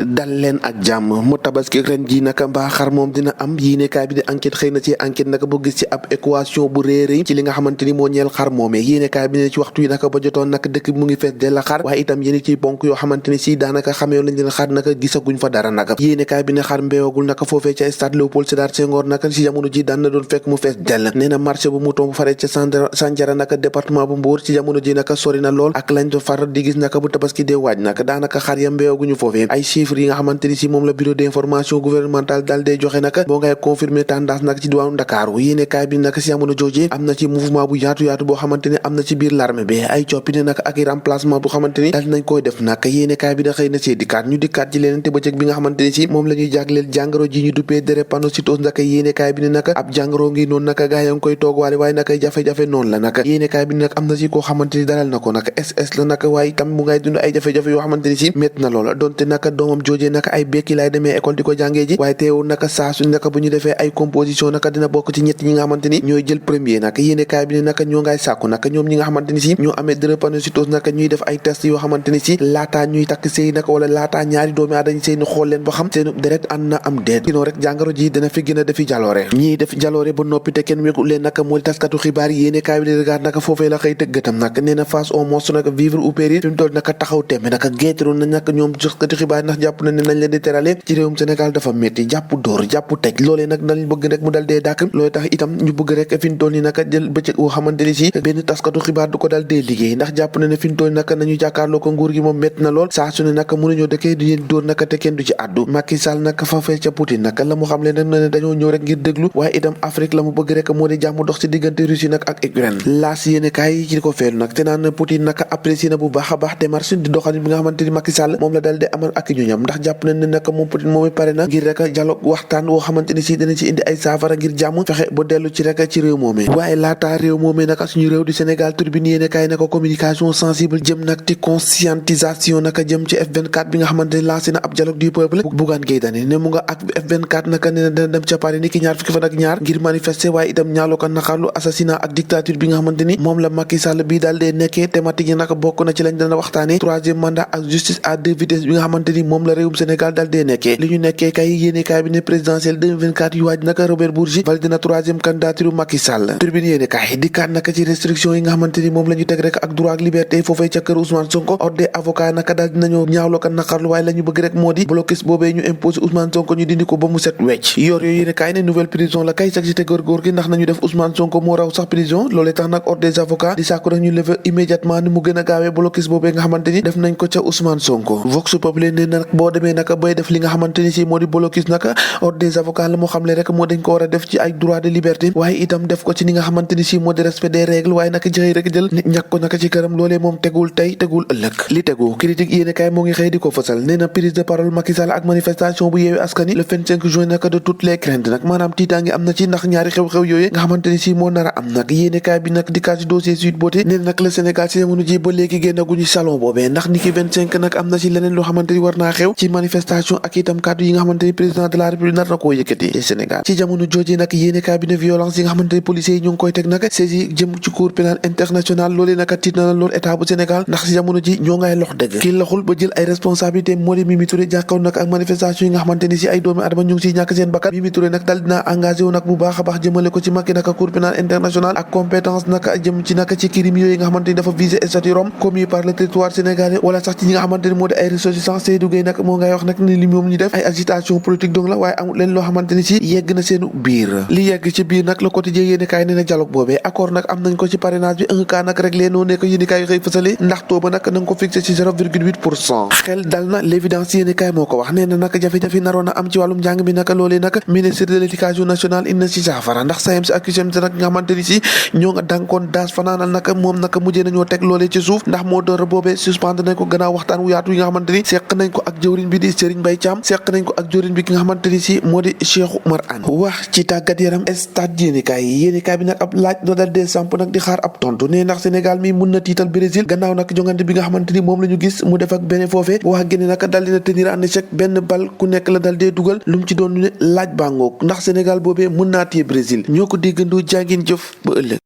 dal leen ak jàmm mu tabaski ren ji naka mbaa xar moom dina am yéenekaay bi di enquête xëy na ci enquête naka bu gis ci ab équation bu réeréy ci li nga xamante ni moo ñeel xar moomee yéenekaay bi ne ci waxtu yi naka ba jotoon naka dëkk bi mu ngi fees dell xar waaye itam yéen ciy ponk yoo xamante ni si daanaka xamee lañ leen xar naka gisaguñ fa dara naka yéenekaay bi ne xar mbeewagul naka foofee ca stade Léopold Sédar Senghor naka si jamono ji daan na doon fekk mu fees dell nee na marché bu mouton bu faree ca Sandiara naka département bu Mbour ci jamono ji naka sori na lool ak lañ do far di gis naka bu tabaski dee waaj naka daanaka xar ya mbeewaguñu foofee ay chiffres yi nga xamante ni si moom la bureau d'information gouvernementale daal day joxe naka boo ngay confirmer tendance naka ci diwaanu Ndakaaru yéenekaay bi naka si jamono jooje am na ci mouvement bu yaatu boo xamante ni am na ci biir l'armée bi ay coppite naka ak i remplacement bu xamante ni daal nañ koy def naka yéenekaay bi da xëy na see dikkaat ñu dikkaat ci leneen te bëccëg bi nga xamante ni si moom la ñuy jagleel jàngoro ji ñu duppee drépanocytose naka yéenekaay bi ne naka ab jàngoro ngi noonu naka gaa yaa ngi koy toog waale waaye naka jafe-jafe noonu la naka yéenekaay bi nag am na ci koo xamante ni dalal na ko naka SS la naka waaye itam mu ngay dund ay jafe-jafe yoo xamante ni si métti na loola donte naka doomam joojee naka ay bekki laay demee école di ko jàngee ji waaye teewul naka saa su naka bu ñu defee ay composition naka dina bokk ci ñett ñi nga xamante ni ñooy jël premier naka yéenekaay bi ne naka ñoo ngay sàkku naka ñoom ñi nga xamante ni si ñoo amee drépanocytose naka ñuy def ay test yoo xamante ni si laataa ñuy takk sëy naka wala laataa ñaari doomi aadama sëy ni xool leen ba xam seenu deret ànd na am déet sinon rek jàngoro ji dina fi gën a defi jaloore ñii def jaloore ba noppi te kenn wégu leen naka moo di taskatu xibaar yi yéenekaay bi di regaat naka foofee la xëy tëggatam naka nee na face au monstre naka vivre ou périr fi mu toll naka taxaw tembe naka géetaroon na naka ñoom taskatu xibaar ndax jàpp na ne nañ leen di terale ci réewum Sénégal dafa métti jàpp dóor jàpp tëj loolee nag dañ bëgg rek mu dal dee dàkk loolee tax itam ñu bëgg rek fi mu toll ni naka jël bëccëg woo xamante ni si benn taskatu xibaar du ko dal dee liggéey ndax jàpp na ne fi mu toll ni naka nañu jàkkaarloo ko nguur gi moom métti na lool saa su ne naka mënuñoo dëkkee di leen dóor naka te kenn du ci àddu Macky Sall naka fa fee ca Poutine naka la mu xam leen ne dañoo ñëw rek ngir déglu waaye itam Afrique la mu bëgg rek moo di jàmm dox ci diggante Russie nag ak Ukraine laas yéene kaay ci ko feelu nag te naan Poutine naka apprécié na bu baax a baax démarche di doxalin bi nga xamante ni Macky Sall moom la dal di amal ak ñoñam ndax jàpp nañ ne naka moom Poutine moom pare na ngir rek dialogue waxtaan woo xamante ni si dana ci indi ay saafara ngir jàmm fexe ba dellu ci rek ci réew moomee waaye laataa réew moomee naka suñu réew di Sénégal Tribune yéene kaay naka communication sensible jëm nag ci conscientisation naka jëm ci F24 bi nga xamante ni lancé na ab dialogue du peuple Bougane Gueye Dany ne mu nga ak F24 naka ne na dana dem ca Paris ni ki ñaar fukki fan ak ñaar ngir manifester waaye itam ñaaloo ko naqarlu assassinat ak dictature bi nga xamante ni moom la Macky Sall bii daal dee nekkee thématique yi naka bokk na ci lañ dana waxtaane troisième mandat ak justice à deux vitesses bi nga xamante ni moom la réewum Sénégal daal dee nekkee li ñu nekkee kay yéenekaay bi ne présidentielle 2024 yu waaj naka Robert Bourgi validé na troisième candidature Macky Sall Tribune yéenekaay dikkaat naka ci restriction yi nga xamante ni moom la ñu teg rek ak droit ak liberté foofee ca kër Ousmane Sonko ordre des avocats naka daal dinañoo ñaawloo ko naqarlu waaye la ñu bëgg rek moo di blocus boobee ñu imposé Ousmane Sonko ñu dindi ko ba mu set wecc yor yooyu yéenekaay ne nouvelle prison la kay sax ci te góor gi ndax nañu def Ousmane Sonko moo raw sax prison loolee tax nag ordre des avocats di sàkku rek ñu lever immédiatement ni mu gën a gaawee blocus boobee nga xamante ni def nañ ko ca Ousmane Sonko Vox Populi ne nag boo demee naka bay def li nga xamante ni si moo di blocus naka ordre des avocats la moo xam le rek moo dañ ko war a def ci ay droit de liberté waaye itam def ko ci ni nga xamante ni si moo di respect des règles waaye naka jëxëy rek jël nit ñàkk ko naka ci këram loolee moom tegul tey tegul ëllëg li tegu critique yéenekaay moo ngi xëy di ko fësal nee na prise de parole Macky Sall ak manifestation bu Yewwi Askan Wi le 25 juin naka de toutes les craintes nag maanaam tiitaangi am na ci ndax ñaari xew-xew yooyu nga xamante ni si moo nar a am nag yéenekaay bi nag dikkaat ci dossier Sweet Beauté nee na nag le Sénégal si jamono ji ba léegi génnaguñu salon boobee ndax ni ki 25 nag am na ci leneen loo xamante ni war naa xew ci manifestation ak itam kàddu yi nga xamante ni président de la République nar na koo yëkkati ci Sénégal ci jamono jooju nag yéenekaay bi ne violence yi nga xamante ni policiers yi ñu ngi koy teg nag saisi jëm ci cour pénal international loolee naka tiit na la loolu état bu Sénégal ndax si jamono ji ñoo ngay lox dëgg kii loxul ba jël ay responsabilité moo di Mimi Touré jàkkaw nag ak manifestation yi nga xamante ni si ay doomi adama ñu ngi siy ñàkk seen bakkan Mimi Touré nag dal dina engagé wu nag bu baax a baax jëmale ko ci Macky naka cour pénal international ak compétence naka jëm ci naka ci crime yooyu nga xamante ni dafa visé statut Rome commis par le territoire sénégalais wala sax ci ñi nga xamante ni moo di ay ressortissants Seydou Gueye nag moo ngay wax nag ni li moom ñu def ay agitation politique donc la waaye amul leen loo xamante ni si yegg na seenu biir li yegg ci biir nag le quotidien yéenekaay nee na dialogue boobee accord nag am nañ ko ci parrainage bi un cas nag réglé noo nekk yéenekaay yi xëy fësale ndax taux ba nag na nga ko fixé ci 0,8% xel dal na l'évidence yéenekaay moo ko wax nee na nag jafe-jafe naroon na am ci wàllum njàng bi naka loolee nag ministre de l'éducation nationale indi na ci saafara ndax SAEMS ak CUSEMS nag nga xamante ni si ñoo nga dànkoon daas fanaanal naka moom naka mujjee nañoo teg loolee ci suuf ndax moo door boobee suspendre nañ ko gannaaw waxtaan wu yaatu yi nga xamante ni seq nañ ko ak jëwriñ bi di Serigne Mbaye Thiam seq nañ ko ak jëwriñ bi ki nga xamante ni si moo di Cheikh Oumar Anne wax ci tàggat yaram stade yéenekaay bi nag ab laaj doo dal dee samp nag di xaar ab tontu ne ndax Sénégal mi mun na tiital Brésil gannaaw nag jongante bi nga xamante ni moom la ñu gis mu def ak benn foofee wax génne nag dal dina tenir en échec benn bal ku nekk la dal dee dugal lu mu ci doon ne laaj bàngoog ndax Sénégal boobee mun naa téye Brésil ñoo ko déggandoo jàngin jëf ba ëllëg